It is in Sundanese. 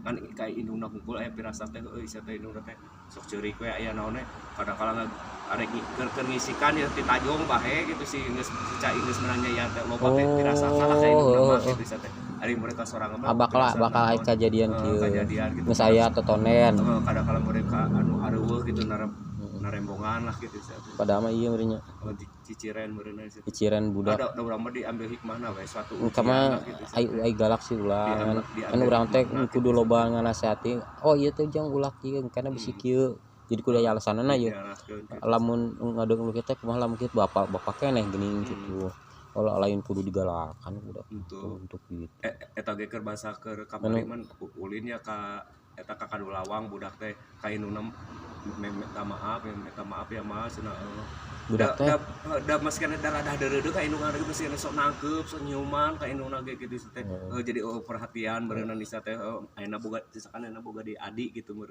Kan ka indungna hungkul aya pirasat teh, heueuh, sia teh indungna teh sok ceurik we, aya naon we kadang kala arek keur ngisikan ya ti tajong bahe gitu, si geus si cai geus menang nyayan teh loba teh pirasatna lah ka indungna mah gitu. Sia teh ari mereka sorangan mah Ah, bakal pirasatna bakal aya naon. Kejadian kieu. Kejadian gitu. Geus aya totonen. Kadang kala mereka anu areuweuh gitu, narembongan lah gitu sia teh. Padahal mah iya meureun nya. Oh, ciciren meureunna sia. Ciciren budak. Ada urang mah diambil hikmahna we, suatu ujian Kama lah gitu sia ai teh. Ai galak sih ulah kan. Diambil Kan urang teh hikmahna kudu gitu. Loba nganasehati, oh iya teh, jang ulah kieu karena bisi kieu, jadi kudu aya alasanana ieu. Diarahkeun gitu. Lamun ngadeung kieu teh kumaha, lamun kieu bapak bapak keneh geuning gitu. Kalau lain kudu digalakan budak. Untuk untuk gitu. Eta ge keur basa keur kamari man ulin ya ka eta ka Kadulawang, budak teh ka indungna minta maaf ya, minta maaf ya, Mas, cenah. Budak teh Da da masih keneh da rada deureudeuk ka indungna ge, masih keneh sok nangkeup, sok nyiuman ka indungna ge gitu teh. Jadi oh, perhatian beureunan Nisa teh, ayeuna boga misalkan ayeuna boga di adi gitu meureun.